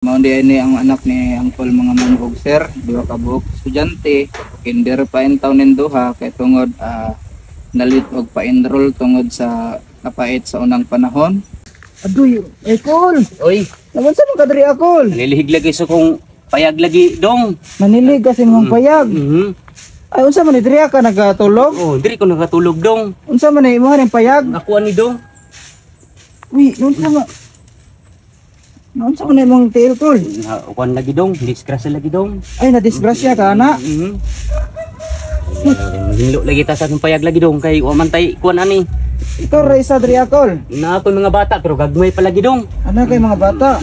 Mao di ni ang anak ni Uncle, mga ma'am ug sir, duha ka buok estudyante, kinder pa in taon nin duha kay tungod nalit og pa-enroll tungod sa kapait sa unang panahon. Aduy, Ekol. Oy, Naman sa mga kadri akol. nilihig lagi sa kong payag lagi dong. Manilig kasi mong payag. Ay, unsa man ni diri ka nagatulog? Oh, diri ko nakatulog dong. Unsa man ni imong ning payag? Ako ani dong. Uy, unsa man? Unsa man imong tiil, kol? Na kuan lagi dong, disgrasya lagi dong. Ay, nadisgrasya ka ana. Hinlo lagi ta sa akong payag lagi dong kay wa man tay kuan ani. Ikaw ra isa diri akol. Na ako mga bata pero gagmay pa lagi dong. Ana kay mga bata.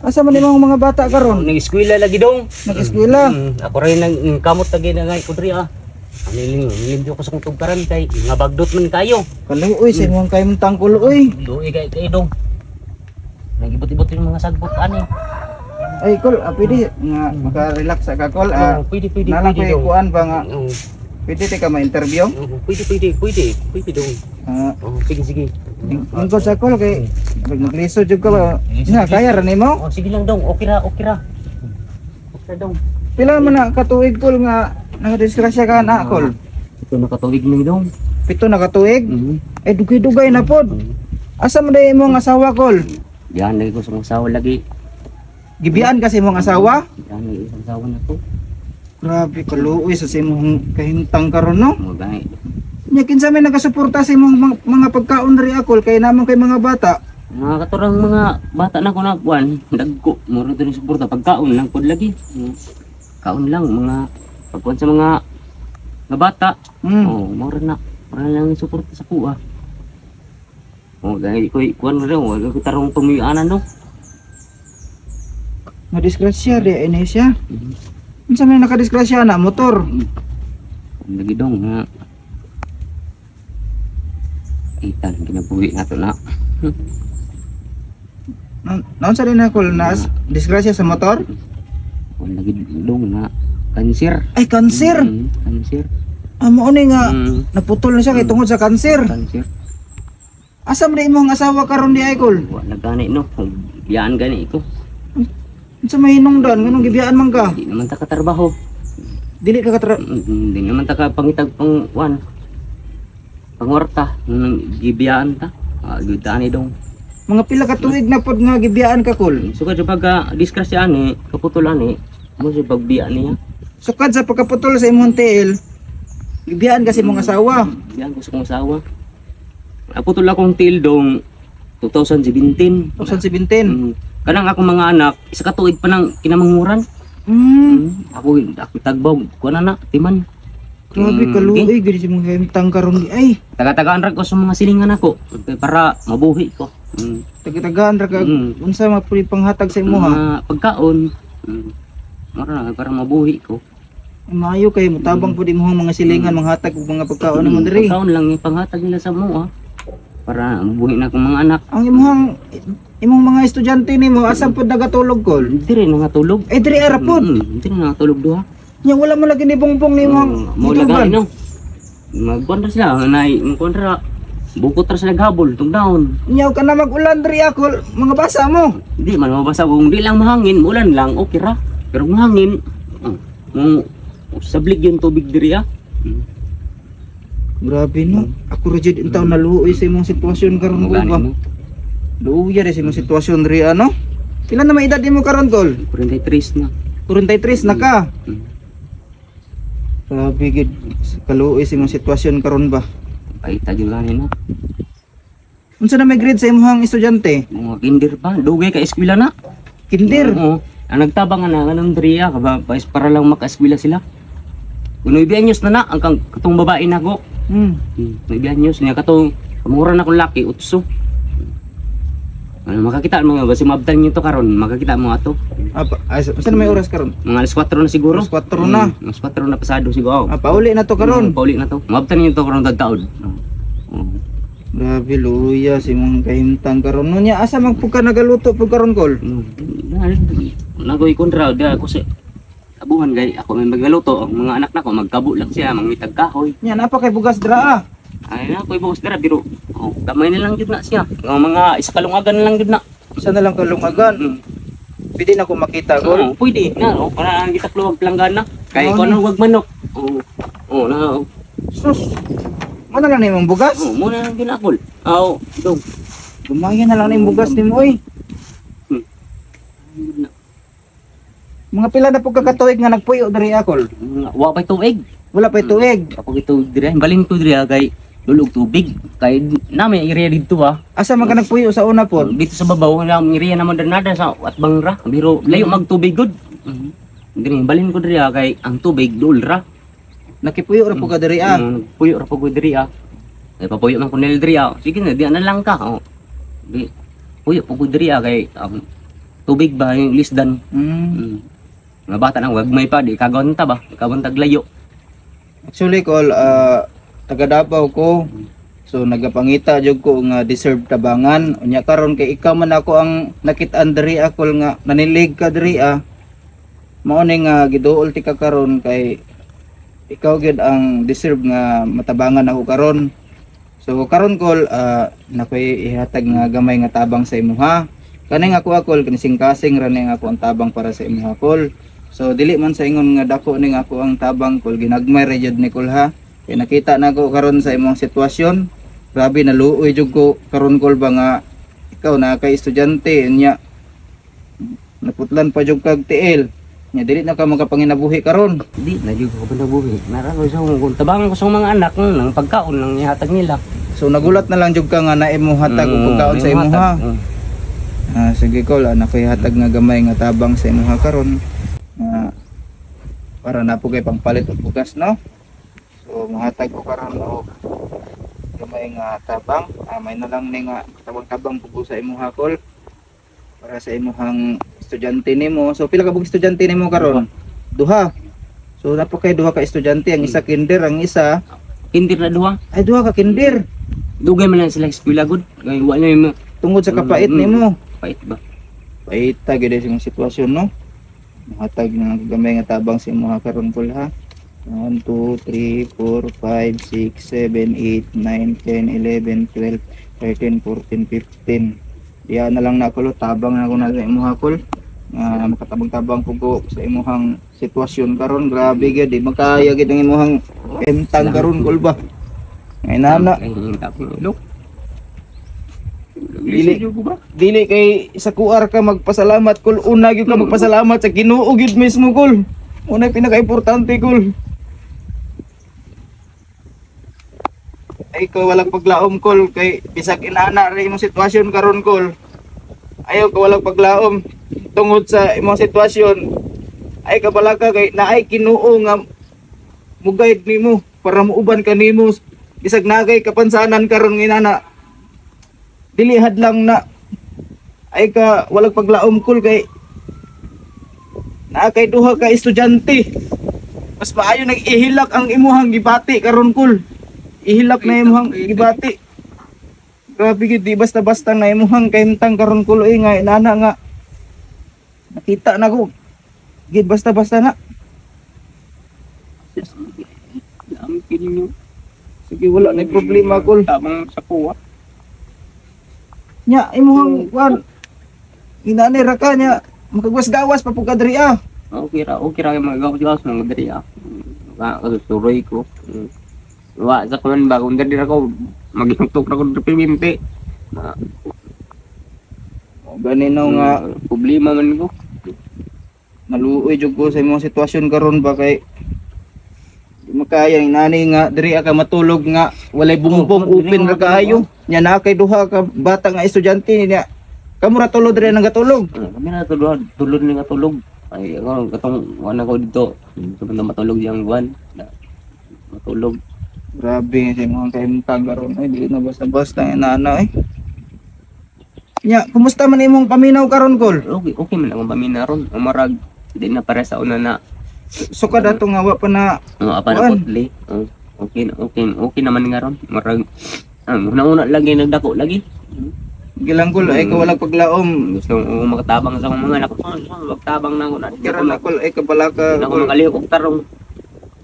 Asa man imong mga bata karon? Nag-eskwela lagi dong. Nag-eskwela. Ako rin nang kamot lagi na ngay ko diri ah. Ani nilimbyo ko sa kong tugkaran kay nga bagdot man kayo. Kaluoy sa imong kahimtang kulo oy. Luoy kay kay dong. Nagibot-ibot yung mga sagbot ani. Ay kol, pwede nga maka-relax ka kol. Oh, pwede pwede Nalang pwede ko'y dong. kuan ba nga Oo. pwede ti ka ma-interview? Oo, pwede, pwede, pwede. Pwede dong. Oh, sige, sige. Lingkod sa kol kay maglisod jud ka ba? Nga kaya ra nimo? Oh, sige lang dong. Okay ra, okay ra. Okay ra dong. Pila man na katuig kol nga nangadisgrasya ka na kol? Ito nakatuig ni dong. 7 na katuig? Ay dugay-dugay na pod. Asa man day imong asawa kol? Yan lagi ko sa mga asawa lagi. Gibiyaan kasi imong asawa? Yan lagi sa asawa na ko. Grabe kaluoy sa imong kahimtang karon no. Mga gani. Nya kinsa may nagasuporta sa imong mga pagkaon diri akol kay namang kay mga bata? Mga katurang mga bata na ko na kuan, dagko mura diri suporta pagkaon lang pod lagi. Kaon lang mga pagkuan sa mga mga bata. Oh, mura na. Mura lang yung suporta sa kuha. Oh, gani ko kuan ra wala ko tarong pamuyuanan no. Madisgrasya di ini siya. Unsa may nakadisgrasya na motor? Lagi dong nga. Itan kinabuhi na to na. Naunsa din ako na disgrasya sa motor? Wala lagi dong na kanser. Ay kanser. Kanser. Amo ni nga naputol na siya kay tungod sa kanser. Kanser. Asa man di imong asawa karon di ay kol? Wala gani no. Biyaan gani ko. Unsa may hinungdan nganong gibiyaan man ka? Di naman ta katrabaho. Dili ka katra Di naman ta ka pangitag pang wan. Pangwarta gibiyaan ta. Ah, gudaan dong. Mga pila ka tuig na pod nga gibiyaan ka kol. Sugad sa pagka disgrasya ani, kaputol ani, mo sa pagbiya niya. Sukad sa pagkaputol sa imong tiil, gibiyaan kasi imong asawa. Biyaan ko sa kong asawa. Naputol akong tiil dong 2017. 2017. Kanang akong mga anak, isa ka tuig pa nang kinamanguran. Ako ako tagbaw, kuan na na, timan. Grabe kaluoy gid si imong kahimtang karon di ay. Taga-tagaan ra ko sa mga silingan ako para mabuhi ko. Tagtagaan ra ka unsa man pud panghatag sa imuha. Mga pagkaon. Mura na para mabuhi ko. Maayo kay mutabang pud imong mga silingan manghatag og mga pagkaon nimo diri. Pagkaon lang yung panghatag nila sa mua para mabuhi na akong mga anak. Ang imuhang imong mga estudyante nimo asa pud nagatulog kol? Diri na nga tulog. Eh diri ara pud. Diri na nga tulog duha. Nya wala mo lagi ni bongbong nimo ang Mo gitugan. lagi no. Magkuan ra sila, nay magkuan ra. Bukot ra sila ghabol tug daon. Nya ka na mag-ulan diri akol, mga basa mo. Di man mabasa kung di lang mahangin, ulan lang okay ra. Pero kung hangin, mo sablig yung tubig diri ah. Grabe no. Ako ra jud intaw naluoy sa imong sitwasyon karon Mo ko ba. gani mo. Luoy ra sa imong sitwasyon diri ano. Pila na may edad nimo karon kol? 43 na. 43 na ka. Grabe gid kaluoy sa imong sitwasyon karon ba. Ay tagyo gani na. Unsa na may grade sa imong estudyante? Mga kinder pa, dugay ka eskwela na. Kinder. Oo. Ang nagtabang na ganun diri ah, kaba para lang makaeskwela sila. Kung 9 anyos na na ang kang katong babae nako. 9 anyos niya katong kamura na kong laki 8. Ano makakita mo basi maabtan niyo to karon, makakita mo ato. Ay, unsa na may oras karon? Mga alas 4 na siguro. Alas 4 na. Alas 4 na pasado siguro. Ah, pauli na to karon. Pauli na to. Maabtan niyo to karon tagtaod. Oo. Grabe luya si imong kahimtang karon. No nya asa man pud ka nagaluto pud karon kol? Nagoy kontra da ako sa abuhan gay ako may magaluto ang mga anak nako magkabo lang siya mangitag kahoy. Nya napa kay bugas dra ah. Ay na ako'y bukas dira pero oh, gamay na lang jud na siya. Ang mga isa kalungagan na lang jud na. Isa na lang kalungagan. Pwede na ko makita, Kol. Oo, pwede na oh, para ang gitaklo og planggana. Kay Oo, kuno wag manok. Oo. Oo na. Oh. Sus. Mo na lang nimong bugas. Oo, mo na lang ginakol. Oo, dong. Gumayan na lang nimong bugas nimo oy. Mga pila na pud ka katuig nga nagpuyo diri, Akol? Wa pa'y tuig. Wala pa tuig. Ako ito dire, balin ko dire kay lulog tubig. Kay nami area dito ah. Asa man ka nagpuyo sa una pod? Dito sa babaw na area naman nada sa atbang ra. Biro layo magtubig gud. Dire balin ko dire kay ang tubig dul ra. Nakipuyo ra pud ka diri ah. Puyo ra pud ko diri ah. Ay papuyo man ko nila diri ah. Sige na di na lang ka. Oh. Di puyo pud ko diri ah kay tubig ba yung lisdan. Mga bata nang wag may pa di kagonta ba? Kagontag layo. Actually, Kol, taga Davao ko. So nagapangita jud ko nga deserve tabangan. Unya karon kay ikaw man ako ang nakit-an diri, Akol, nga nanilig ka diri ah. Mao ni nga giduol ti ka karon kay ikaw gyud ang deserve nga matabangan ako karon. So karon, Kol, nakoy ihatag nga gamay nga tabang sa imuha. Kani nga ako, Akol, kanising-kasing ra ni nga ako ang tabang para sa imuha, Kol. So dili man sa ingon nga dako ning ako ang tabang, Kol, ginagmay ra jud ni Kol ha. Kay nakita nako karon sa imong sitwasyon, grabe naluoy jud ko karon, Kol, ba nga ikaw na kay estudyante nya naputlan pa jud kag tiil. Nya dili na ka makapanginabuhi karon. Di na jud ko panabuhi. Nara ko sa kung tabangan ko sa mga anak ng pagkaon nang ihatag nila. So nagulat na lang jud ka nga na imo hatag og pagkaon sa imuha. Ah, sige, Kol, anak ko hatag nga gamay nga tabang sa imuha karon. Ah, para na po kay pangpalit og bugas, no? So mohatag ko karon og gamay nga tabang. Ah, may na lang ni nga tabang-tabang pugo sa imuha, Kol. Para sa imuhang estudyante nimo. So pila ka buok estudyante nimo karon? Duha. So napo kay duha ka estudyante, ang isa kinder, ang isa Kinder na duha. Ay, duha ka kinder. Dugay man lang sila eskwela gud. Kay wa na yung Tungod sa kapait nimo. Pait ba. Paita gyud sa imong sitwasyon, no? Mahatag na gamay nga tabang sa imuha karon, Kol, ha. 1 2 3 4 5 6 7 8 9 10 11 12 13 14 15. Diya na lang na, Kol, tabang na ko na sa imuha, Kol. Nga makatabang-tabang ko ko sa imuhang sitwasyon karon, grabe gyud, di makaya gyud ang imuhang emtang karon, Kol, ba. Ngay na Ay, tapos look. Dili dili kay sa QR ka magpasalamat, Kol. Una gyud ka magpasalamat sa Ginoo gyud mismo, Kol. Una pinaka-importante, Kol. Ay ko walang paglaom, Kol, kay bisag inana ra imong sitwasyon karon, Kol. Ayaw ka walang paglaom tungod sa imong sitwasyon. Ay kabalaka kay naay Ginoo nga mo-guide nimo para muuban ka nimo bisag nagay kapansanan karon nga inana. Dili hadlang na ay ka walang paglaom, Kol, kay naa kay duha ka estudyante. Mas maayo nag ihilak ang imuhang gibati karon, Kol. Ihilak na imuhang gibati. Grabe gid, di basta-basta na imuhang kahimtang karon, Kol, eh, nga inana nga nakita na ko gid basta-basta na. Ang kinyo. Sige, wala na problema, Kol. Tamang sa kuwa. Nya imuhang kwan inani ra ka nya makagwas-gawas pa pud ka diri ah. Okay ra kay mga gawas-gawas nang diri ah. Ka kasusuroy ko. Wa sa kuan ba kung diri ra ko maghintok ra ko deprimente. Ma, Gani no nga problema man ko. Naluoy jud ko sa imong sitwasyon karon ba kay di makaya inani nga diri ka matulog nga walay bumbong, Oh, open ra kaayo nya naa kay duha ka bata nga estudyante niya, kamo ra tulo diri nagatulog. Kami na tulog, tulog ni nga tulog. Ay ako katong wala ko dito. Dito man matulog diyang buwan. Na, matulog. Grabe sa imong kahimtang karon ay dili na basta-basta inana eh. Nya kumusta man imong paminaw karon, Kol? Okay, okay man akong paminaw ron. Umarag di na para sa una na So kada to nga wa pa na apa na Kuan. putli. Oh, okay, okay, okay naman nga ron. Marag ang una-una lagi nagdako lagi. Gilang, Kol, ay ka walang paglaom. Gusto ko makatabang sa akong mga anak. Oh, magtabang na ako na. Karon na, Kol, ay kabalaka Ako Kol. makalihok og tarong.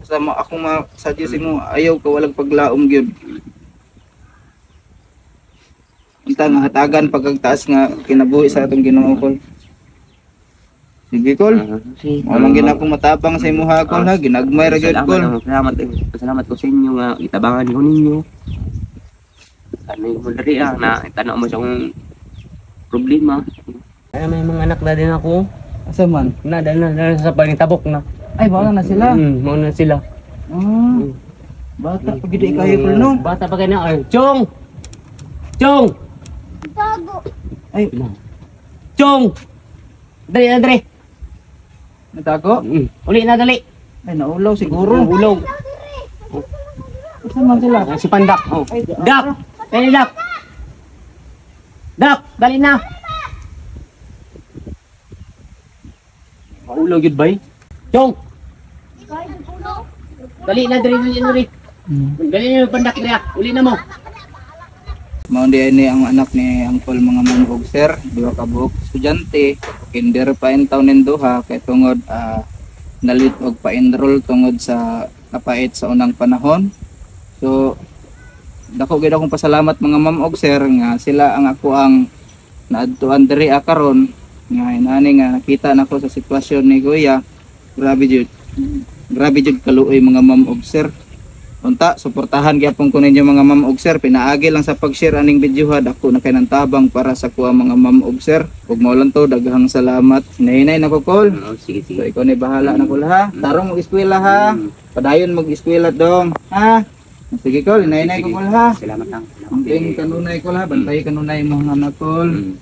Sa mo ako ma-suggest mo, ayaw ka walang paglaom gyud. Unta nga hatagan pagkagtaas nga kinabuhi sa atong Ginoo, Kol. Sige, Kol. Sige. Mao lang gid akong matabang sa imuha, Kol, ha. Ginagmay ra gyud, Salamat, Kol. Salamat, salamat ko sa inyo nga gitabangan ko ninyo. Ano yung mo diri na tanaw mo sa akong problema. Ay, may mga anak na din ako. Asa man? Na, dahil na, dahil sa panitabok na. Ay, baka na sila. Mao na sila. Ah, bata pa gid kayo, Kol, no. Bata pa kayo na. Ay, Chong! Chong! Ay, Chong! Dali na, dali. natago? Uli na, dali. Ay, naulaw siguro. Ulaw. Asa man sila? Si Pandak. Oh. Ay, Dak! Dali, Dak! Dak! Dali na! Maulaw yun, bay. Chong! Dali na, dali, dali, dali. Dali na yung pandak niya. Uli na mo. Mao di ni ang anak ni Uncle, mga ma'am ug sir, duha ka buok estudyante, kinder pa in taon nin duha kay tungod nalit og pa-enroll tungod sa kapait sa unang panahon. So dako gid akong pasalamat, mga ma'am og sir, nga sila ang ako ang naadtuan diri karon nga inani nga nakita nako sa sitwasyon ni Kuya. Grabe jud. Grabe jud kaluoy, mga ma'am og sir. Unta, suportahan gyapon ko ninyo, mga ma'am og sir. Pinaagi lang sa pag-share aning video ha. Dako na kay ng tabang para sa kuha, mga ma'am og sir. Ug mao lang to, daghang salamat. Hinay na ko, Kol. Oh, sige, So sige. ikaw ni bahala na ko ha. Tarong mag eskwela ha. Padayon mag eskwela dong ha. Sige, Kol, hinay ko, Kol, ha. Salamat lang. Salamat. Amping kanunay, Kol, ha. Bantay kanunay mo nga anak, Kol.